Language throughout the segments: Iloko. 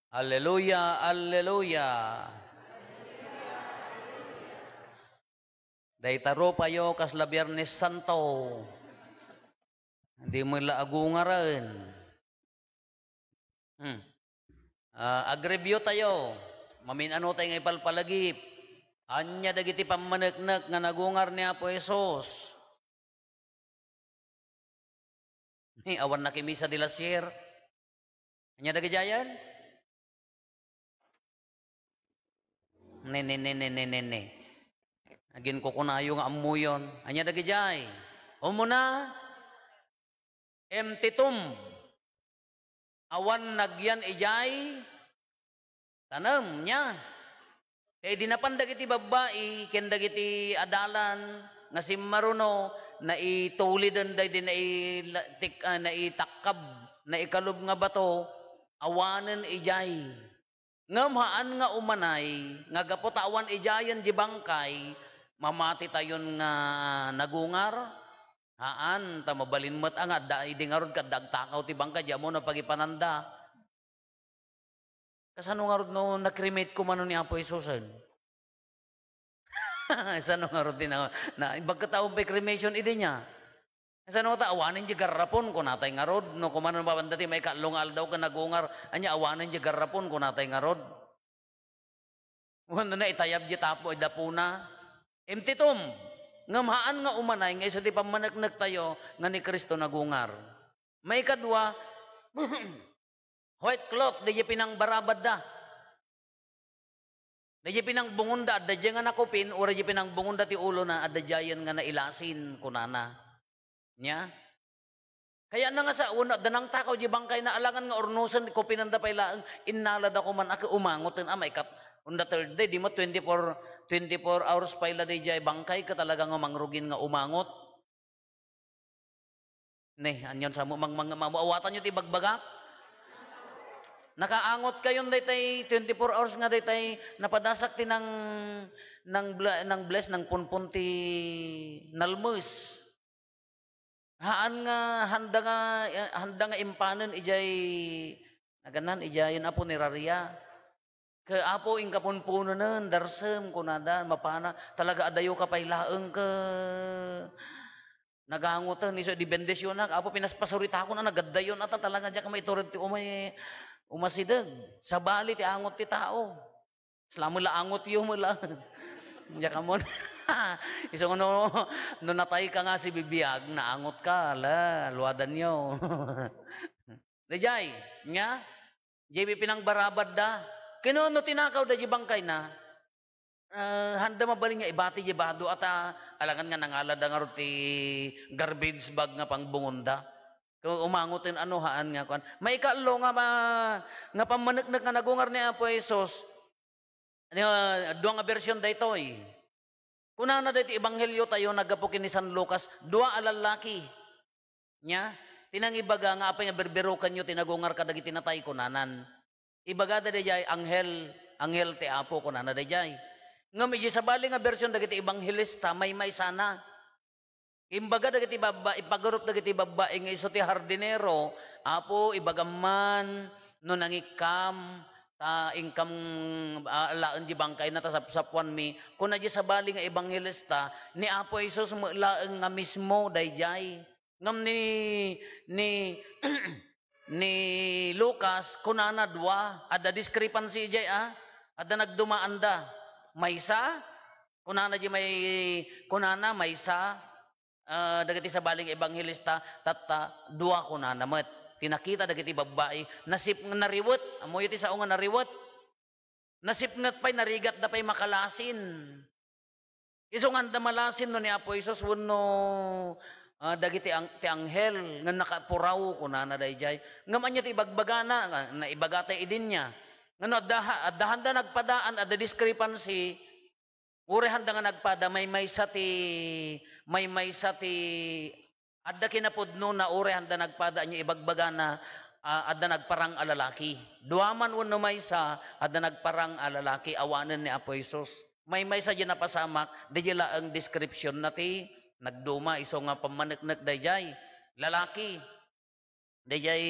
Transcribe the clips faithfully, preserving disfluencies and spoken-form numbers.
Alleluia, alleluia. Dayta rupayo kasla Biernes Santo. Di met la agungaren. Hmm. Ah, agreview tayo. Mamin-ano tayo nga ipalpalagip. Ania dagiti pammaneknek nga nagungar ni Apo Jesus? Ni awan nakimisa di lasier. Ania dagidiayen? Ne, ne, ne, ne, ne, ne, ne. Aginkukunayo nga ammoyon. Ania dagidiay? Umuna, empty tomb. Awan nagyan idiay tanem, nia? Ket idi napan dagiti babbai ken dagiti adalan nga simmaruno, naituliden daydi naila-, tik-, ah, naitakkab, naikalub nga bato, awanen idiay. Ngem haan nga umanay nga gapu ta awan idiayen di bangkay, mamatitayon nga nagungar? Haan, ta mabalin met a nga adda idi ngarud ket adda agtakaw ti bangkay, di ammoyo no pagipananda. Kasano ngarud no na-cremate ko manen ni Apo Jesusen? Sano ngarud ti na, na, bagka taon pay cremation idi nia? Sano ta awanen di garrapon, kunatay ngarud, no, kumanan mabanda ti maikatlo nga aldaw ken nagungar, ania awanen di garrapon, kunatay ngarud. Wenno naitayab di tapo, dapuna. Empty tomb. Ngem haan nga umanay nga isu ti pammaneknektayo nga ni Cristo nagungar. Maikadua, white cloth, daydiay pinangbarabadda. Daydiay pinangbungonda, adda diay nga nakupin, uray diay pinangbungonda ti ulona, adda diayen nga nailasin, kunana. Nia? Kayatna nga sa, wenno adda nangtakaw di bangkayna, alangan nga urnosen, kupinanda pay laeng, innalada koman a ket umangoten a maikat, on the third day, di met twenty-four, twenty-four hours pay la daydiay bangkay, ket talaga nga mangrugin nga umangot. Ne, anian sa mo, mang-, mang-, mamu-, awatanyo ti ibagbagak? Nakaangot kayon daytay twenty-four hours nga daytay napadasak ti nang-, nang bla-, nang bless, nangpunpon ti nalmes. Haan nga handa nga, eh, handa nga impanen idiay, naganan, idiayen a puneraria. Ket, "Apo, inka punpunonen, darsem," kunada, mapana, talaga adayoka pay laeng ket nagangoten, isu idi bendisionak, "Apo, pinaspasuritakon a nagaddayon, ata talaga diak maitured ti umay, umasideg." Sabali ti angot ti tao. Sala met la angotyo met la. Diak ammon. Isu nga no, no natayka nga sibibiag, naangotka, la, luadanyo. Daydiay, nia? Diay pinangbarabadda. Ken no tinakawda diay bangkayna, eh, handa mabalin nga ibati diay bado a ta, alangan nga nangalada ngarud ti garbage bag nga pangbungonda. Ket umangoten a no haan nga kuan. Maikaallo nga ma-, nga pammaneknek nga nagungar ni Apo Jesus, Ania, dua nga bersion daytoy. Kunana daytoy ebangheliotayo naggapu ken ni San Lucas, dua a lallaki. Nia, ti nangibaga nga apay nga berberokanyo ti nagungar kadagiti natay, kunanan. Ibagada daydiay, "Anghel, anghel ti Apo," kunana daydiay. Ngem idiay sabali nga bersion dagiti ebanghelista, maymaysana. Imbaga dagiti babbai, impagurup dagiti babbai nga isu ti hardinero, "Apo, ibagam man no nangikkam, ta inkam, ah, alaen di bangkayna ta sapsapuanmi." Kuna di sabali nga ebanghelista, ni Apo Jesus met laeng nga mismo daydiay. Ngem ni, ni, ni Lucas, kunana dua, adda discrepancy idiay, ah. Adda nagdumaanda. Maysa, kunana di may, kunana, maysa, ah, dagiti sabali nga ebanghelista, tatta, dua kunana met. Ti nakita dagiti babbai, nasip-, nariwet. Ammoyo ti sao nga nariwet? Nasipnget pay, narigatda pay makalasin. Isu nga adda malasin no ni Apo Jesus wenno, ah, dagiti ang-, ti anghel nga nakapuraw, kunana daydiay. Ngem ania ti ibagbagana? Nga, naibagata idi nia. Nga no adda ha-, adda handa nagpadaan, adda discrepancy, uray handa nga nagpada, maymaysa ti, maymaysa ti adda kinapudnona, uray handa nagpada, ania ibagbagana, ah, adda nagparang a lalaki. Dua man wenno maysa, adda nagparang a lalaki, awanen ni Apo Jesus. Maymaysa di napasamak, daydiay laeng description na ti nagduma, isu nga pammaneknek daydiay. Lalaki, daydiay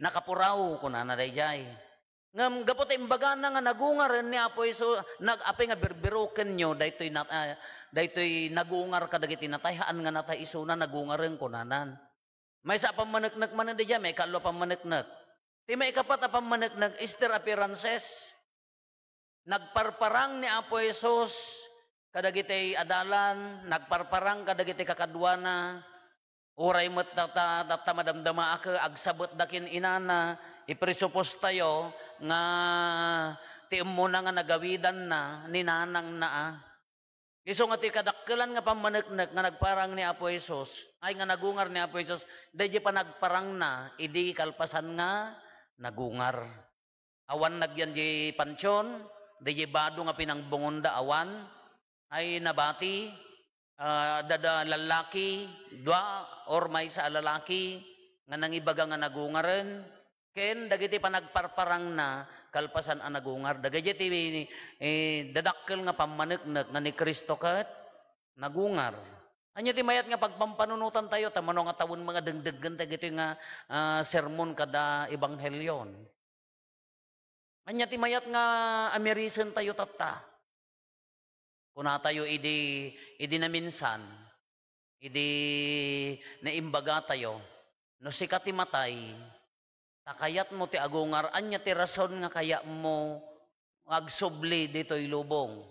nakapuraw, kunana daydiay. Ngem gapu ta imbagana nga nagungaren ni Apo Hesus, nag-, apay nga birbirokenyo, daytoy nat-, ah, daytoy nagungar kadagiti natay, haan nga natay isuna, nagungaren, kunanan. Maysa a pammaneknek manen daydiay, maikaallo a pammaneknek. Ti maikapat a pammaneknek, Easter appearances. Nagparparang ni Apo Jesus kadagiti adalan, nagparparang kadagiti kakaduana, uray met ta, ta, ta, ta madamdamaak, agsabetda ken inana, ipresupostayo nga ti immuna nga nagawidanna ni nanangna a. Isu nga ti kadakkelan nga pammaneknek nga nagparang ni Apo Jesus, ay, nga nagungar ni Apo Jesus, daydi panagparangna idi kalpasan nga nagungar. Awan nagyan di pantion, daydi bado nga pinangbungonda, awan, ay, nabati, ah, dada lallaki, dua or maysa a lalaki nga nangibaga nga nagungaren, ken dagiti panagparparangna kalpasan a nagungar. Dagiti ti, eh, dadakkel nga pammaneknek nga ni Cristo ket nagungar. Ania ti mayat nga pagpampanunotantayo, ta mano nga tawen nga dengdeggen dagitoy nga, ah, sermon kada ebanghelio? Ania ti mayat nga amirisentayo tatta? Kunatayo idi, idi naminsan, idi naimbagatayo, no sika ti matay, ta kayatmo ti agungar, ania ti rason nga kayatmo nga agsubli ditoy lubong?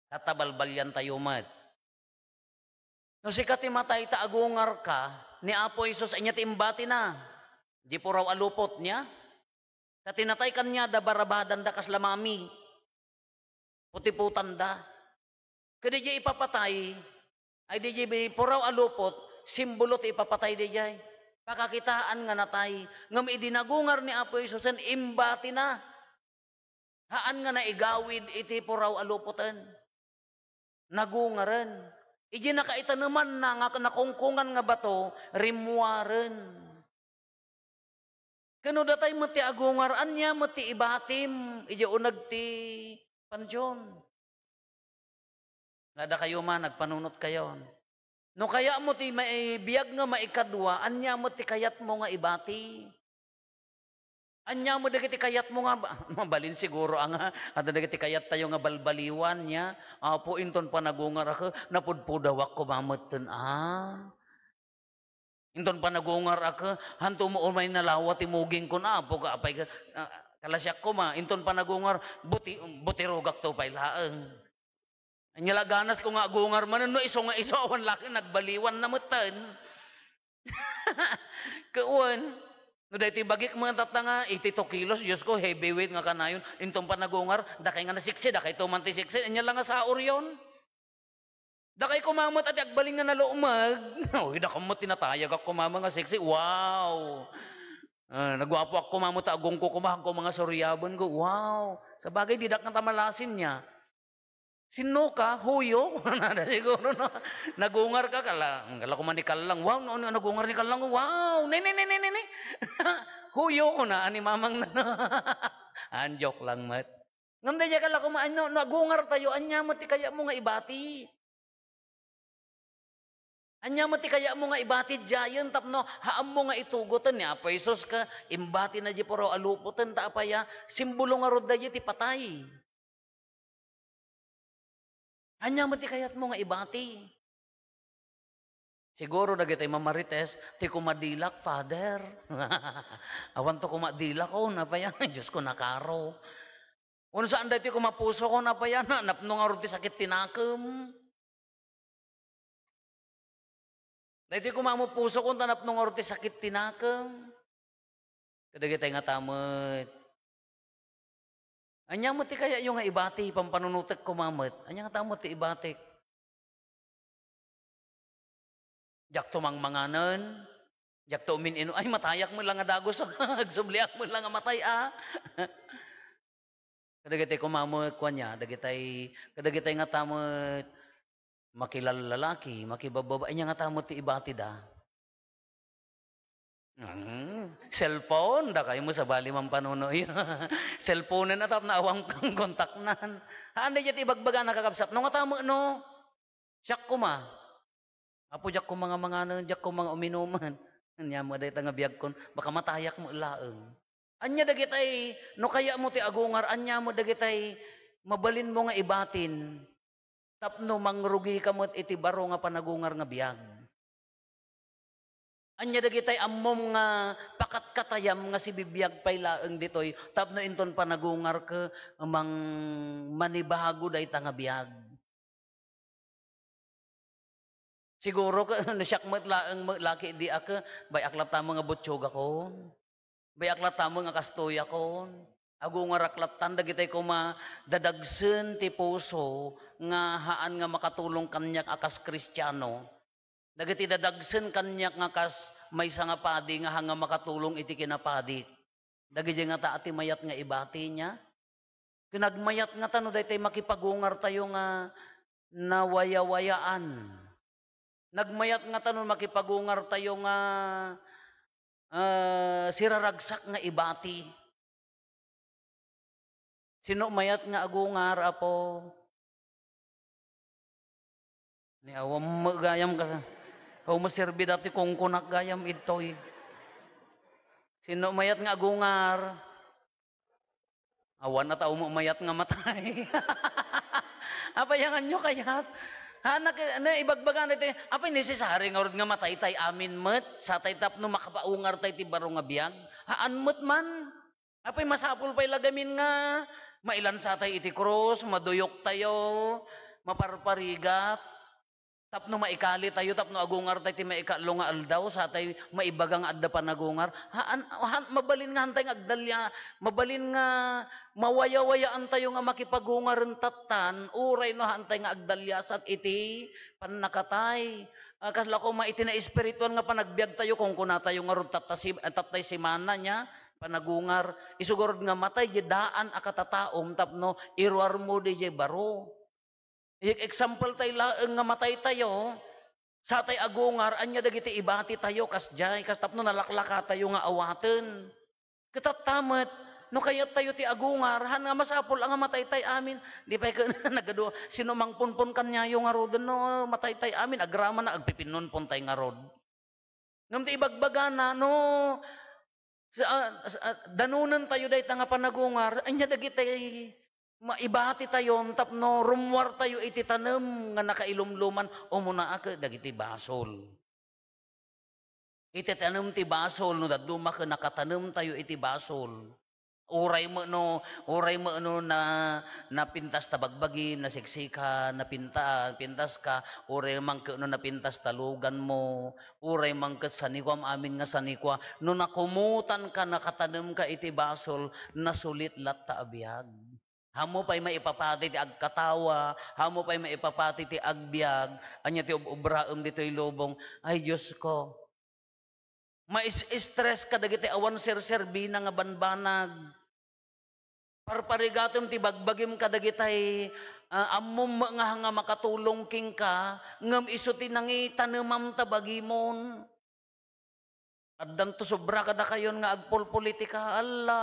Tatta, balbaliantayo met. No sika ti matay ta agungarka, ni Apo Jesus, ania ti imbatina? Di puraw a lupot niya? Ta ti natay kaniada, barabadanda kasla mami. Putiputanda. Ket diay ipapatay, ay diay puraw a lupot, simbolo ti ipapatay diay. Pakakitaan nga natay. Ngem idi nagungar ni Apo Jesusen, imbatina. Haan nga naigawid iti puraw a lupoten. Nagungaren. Idi nakaitanemanna nga nakungkungan nga bato, rimmuaren. Ken no datay met ti agungar, ania met ti ibatim idiay uneg ti pantion? Nga dakayo man, agpanunotkayon. No kayatmo ti maibiag nga maikadua, ania met ti kayatmo nga ibati? Ania met dagiti kayatmo nga ba-, mabalin siguro a nga, adda dagiti kayattayo nga balbaliwan, nia? Apo, inton panagungarak, napudpudawak koma metten, ah. Inton panagungarak, hanto mo umay nalawa ti mugingkon, Apo, ka-, apay ka, ah, kalasiak koma, inton panagungar, buti-, butirogakto pay laeng. Ania la, ganas ko nga agungar manen no isu nga isu, awan laeng nagbaliwan na metten. Ket wen, no daytoy bagik met tatta nga eighty-two kilos, Dios ko, heavyweight nga kanayon, inton panagungar, dakay nga nasiksi, dakayto man ti siksi, ania la nga saoryon? Dakay koma met a ti agbalin nga nalumeg. Uy, dakam met ti natayagak koma nga siksi. Wow! Ah, naguapoak koma met a agungko koma, agko nga suriaben ko. Wow! Sabagay, didak nga ta malasin nia. Sinno ka? Huyo? Kunana siguro, no? Nagungar ka, kala, kala ko man ni Kallang. Wow, no, no, nagungar ni Kallang. Wow! Ne, ne, ne, ne, ne, ne. Huyo, kuna, ani mamang na, no? An, joke lang, met. Ngem daydiay kala ko man, no, nagungar tayo, ania met ti kayatmo nga ibati? Ania met ti kayatmo nga ibati diayen tapno haanmo nga itugoten ni Apo Jesus ka imbati na di puro alupoten ta apaya, simbolo ngarud daydiay ti patay. Ania met ti kayatmo nga ibati? Siguro dagiti mamarites, ti kumadilak, Father. Awan to kumadilak, oh, napaya, Diyos ko, nakaro. Unsa anda ti kumapuso ko, napaya, na, napno ngarud ti sakit ti nakem. Daytoy koma met pusok, ta napno ngarud ti sakit ti nakem. Kadagitay nga ta met. Ania met ti kayatyo nga ibati, pampanunotek koma met? Ania nga ta met ti ibatik? Diak to mangmanganen, diak to umin-inom. Ay, matayak met la nga dagus. Agsubliak met la nga matay, a. Kadagitay koma met, kuan, nia, dagitay, kadagitay nga ta met makilallalaki, makibabbaba, ania nga ta met ti ibatida? Hmm, cellphone, dakay mo sabali mampanunoy. Cellphone-en a tapno awan kang kontaknan. Haan daydiay ti ibagbagana, kakabsat. No, nga ta met, no? Siak koma. Apo, diak koma nga manganen, diak koma nga uminuman. Ania met dayta nga biagkon, baka matayak met laeng. Ania dagitay, no kayatmo ti agungar, ania met dagitay mabalinmo nga ibatin tapno mangrugika met iti baro nga panagungar nga biag? Ania dagitay ammom nga pakatkatayam nga sibibiag pay laeng ditoy tapno inton panagungar ket mang-, manibago dayta nga biag? Siguro ket no siak met laeng met laki idi a ket, bay-ak latta met nga butsogakon. Bay-ak latta met nga kastoyakon. Agungarak lattan dagitay koma dadagsen ti puso nga haan nga makatulong kaniak a kas Kristiano. Dagiti dadagsen kaniak nga kas maysa nga padi nga haan nga makatulong iti kinapadik. Dagidiay ngata a ti mayat nga ibati nia? Ket nagmayat ngata no daytoy makipagungartayo nga nawayawayaan. Nagmayat ngata no makipagungartayo nga, ah, siraragsak nga ibati. Sino mayat nga agungar, Apo? Ni awan met gayam kas-, awan met serbi dati kungkunak gayam idtoy. Sino mayat nga agungar? Awan a tao met mayat nga matay. Apay, anganyo kayat? Ha, nak-, na, ibagbaga na iti, apay, necessary ngarud nga matay tay amin met, sa tay tapno makapaungar tay ti baro nga biag? Haan met man. Apay, masapul pay la gamin nga mailansa tay iti krus, maduyok tayo, maparparigat, tapno maikali tayo, tapno agungar tay ti maikatlo nga aldaw, sa tay maibaga nga adda panagungar. Haan, haan, mabalin nga hantay nga agdalia, mabalin nga mawayawayaan tayo nga makipagungaren tattan, uray no hantay nga agdaliasat iti pannakatay. Ah, kasla koma iti naespirituan nga panagbiag tayo, kungkuna tayo ngarud tatta si-, tattay semana nia, panagungar. Isu garud nga matay diay daan a katataom tapno iruarmo diay baro. Iti example tay laeng nga matay tayo, sa tay agungar, ania dagiti ibati tayo kasdiay, kas tapno nalaklaka tayo nga awaten. Ket tatta met, no kayat tayo ti agungar, haan nga masapul a nga matay tay amin. Di pay ken nagadu, sino mangpunpon kaniayo ngaruden no matay tay amin, agraman na agpipinnunpon tay ngarud. Ngem ti ibagbagana, no, sa, ah, sa, ah, danunen tayo dayta nga panagungar, ania dagitay maibati tayon tapno rummuar tayo iti tanem nga nakailumluman, umuna a ket dagiti basol. Iti tanem ti basol, no dadduma ket nakatanem tayo iti basol. Uray met no, uray met no na, napintas ta bagbagim, nasiksika, napinta-, pintas ka, uray man ket no napintas ta lugan mo, uray man ket sanikua, amin nga sanikua, no nakumutan ka, nakatanem ka iti basol, nasulit latta a biag. Ammo pay maipapati ti agkatawa, ammo pay maipapati ti agbiag, ania ti ob-obraem ditoy lubong? Ay, Diosko, mais-stress kadagiti awan serserbina nga banbanag. Parparigatem ti bagbagim kadagitay, ah, ammom nga, nga makatulong kenka, ngem isu ti nangitanemam ta bagimon. Addanto sobra kadakayon nga agpolpolitika. Alla!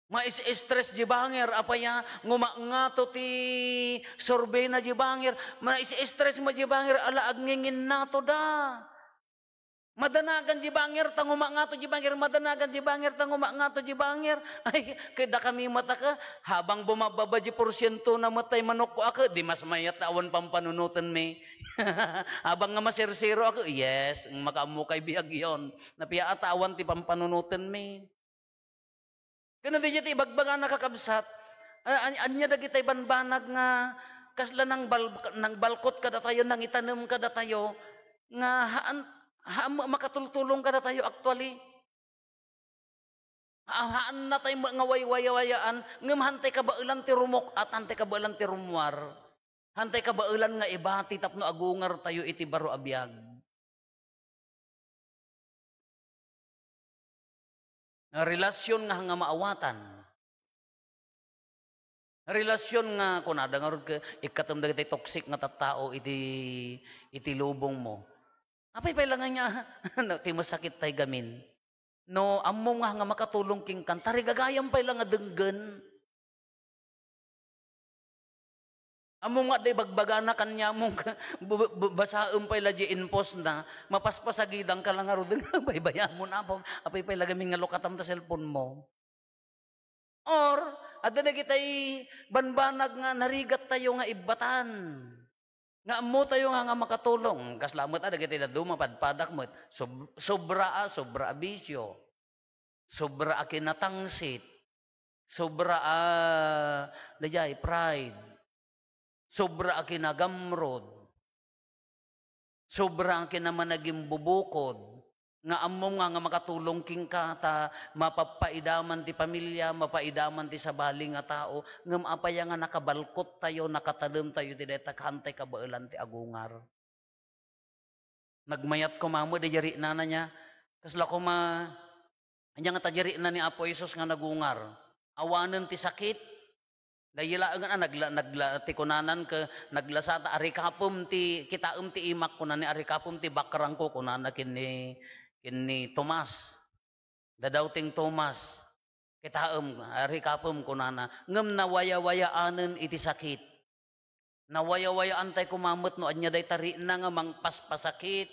Mais-stress di banger, apaya, ngumakngato ti survey na di banger. Mais-stress mo di banger, ala, agnginginnato da. Madanagan di banger, ta ngumakngato di banger, madanagan di banger, ta ngumakngato di banger. Ay, kida kami mataka, habang bumababa di porsyento na matay manok ko ako, di mas mayat awan pampanunutan mi. Habang nga masersero ako, yes, makaammo kay biag yon. Napia atawan ti pampanunutan mi. Ken no diay ti ibagbagana, kakabsat, a-, an-, ania dagitay banbanag nga kasla nangbal-, nangbalkot kadatayo, nangitanem kadatayo, nga haan, haan makatultulong kadatayo actually. Ha-, haannatay met nga waywayawayaan, ngem hantay kabaelan ti rumuk-at, hantay kabaelan ti rummuar. Hantay kabaelan nga ibati tapno agungartayo iti baro a biag. Nga relasyon nga, nga maawatan. Relasyon nga, kunada ngarud ket ikkatem dagiti toxic nga tattao iti, iti lubongmo. Apay pay la nga nia, no, ti masakit tay gamin. No, ammom nga, nga makatulong kenkan, tarigagayam pay la nga denggen. Ammom nga adda ibagbagana kaniam, bu-, bu-, basaem pay la di infos na, mapaspasagidangka la ngarud, baybayamon, Apo, apay pay la gamin nga lukatam ta cellphone mo. Or, adda dagitay banbanag nga narigattayo nga ibbatan. Nga ammotayo nga, nga makatulong. Kasla met a dagiti dadduma, padpadak met. Sob-, sobra a, sobra a bisyo. Sobra a kinatangsit. Sobra a, dayay, pride. Sobra a kinagamrod. Sobra a kinamanagimbubukod. Nga ammom nga, nga makatulong kenka ta mapapaidaman ti pamilya, mapaidaman ti sabali nga tao. Ngem apay a nga nakabalkottayo, nakatademtayo iti dayta, haantay kabaelan ti agungar. Nagmayat koma met daydi riknana niya. Kasla koma, ania ngata daydi rikna ni Apo Jesus nga nagungar? Awanen ti sakit. Daydi laengen a nagla-, nagla-, ti kunanan ket naglasata, "Arikapem ti, kitaem ti imak," kunana, "arikapem ti bakrangko," kunana ken ni, ken ni Tomas. The doubting Thomas, "Kitaem, arikapem," kunana. Ngem nawayawayaanen iti sakit. Nawayawayaantay koma met no ania dayta rikna nga mangpaspasakit,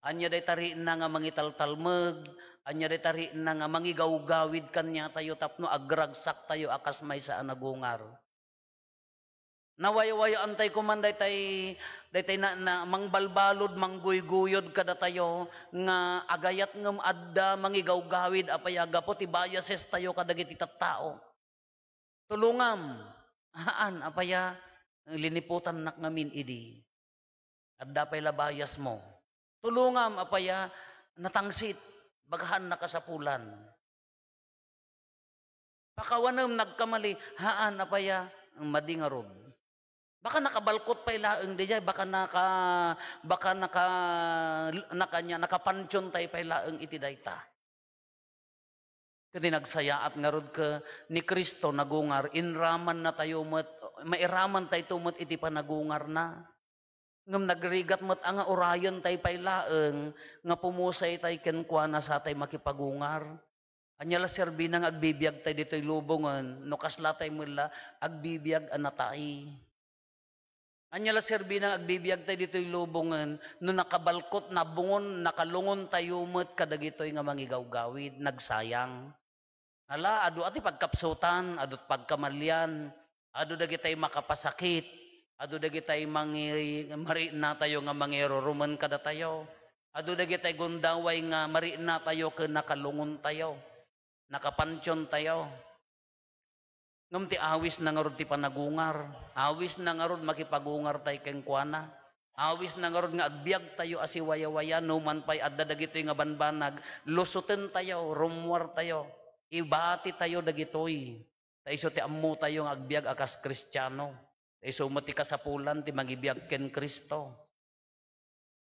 ania dayta rikna nga mangitaltalmeg, ania dayta rikna nga mangigawgawid kaniatayo tapno agragsaktayo a kas maysa a nagungar. Nawayawayaantay koman daytay, daytay na, na mangbalbalud, mangguyguyod kadatayo nga agayat ngem adda mangigawgawid a pay a gapu ti biases tayo kadagiti tattao. Tulongam, haan, apay a liniputannak ngamin idi. Adda pay la bias mo. Tulongam, apay a natangsit, baga haan nakasapulan. Pakawanem, nagkamali, haan, apay a madi ngarud. Baka nakabalkot pay laeng daydiay, baka naka-, baka naka-, nakanya, nakapantiontay pay laeng iti dayta. Ket ti nagsayaat ngarud ket ni Cristo nagungar, inramannatayo met, mairamantayto met iti panagungarna. Ngem nagrigat met a nga urayentay pay laeng nga pumusaytay kenkuana satay makipagungar. Ania la serbina nga agbibiagtay ditoy lubongen no kaslatay met la agbibiag a natay? Ania la serbina nga agbibiagtay ditoy lubongen no nakabalkot, nabungon, nakalungontayo met kadagitoy nga mangigawgawid, nagsayang? Ala, adu a ti pagkapsutan, adu ti pagkamalian, adu dagitay makapasakit, adu dagitay mangi-, mariknatayo nga mangirurumen kadatayo, adu dagitay gundaway nga mariknatayo ken nakalungontayo, nakapantiontayo. Ngem ti awisna ngarud ti panagungar, awisna ngarud makipagungartay kenkuana, awisna ngarud nga agbiagtayo a siwayawaya, no man pay adda dagitoy nga banbanag, lusotentayo, rummuartayo, ibatitayo dagitoy. Ta isu ti ammotayo nga agbiag a kas Kristiano. Ta isu met ti kasapulan ti mangibiag ken Cristo.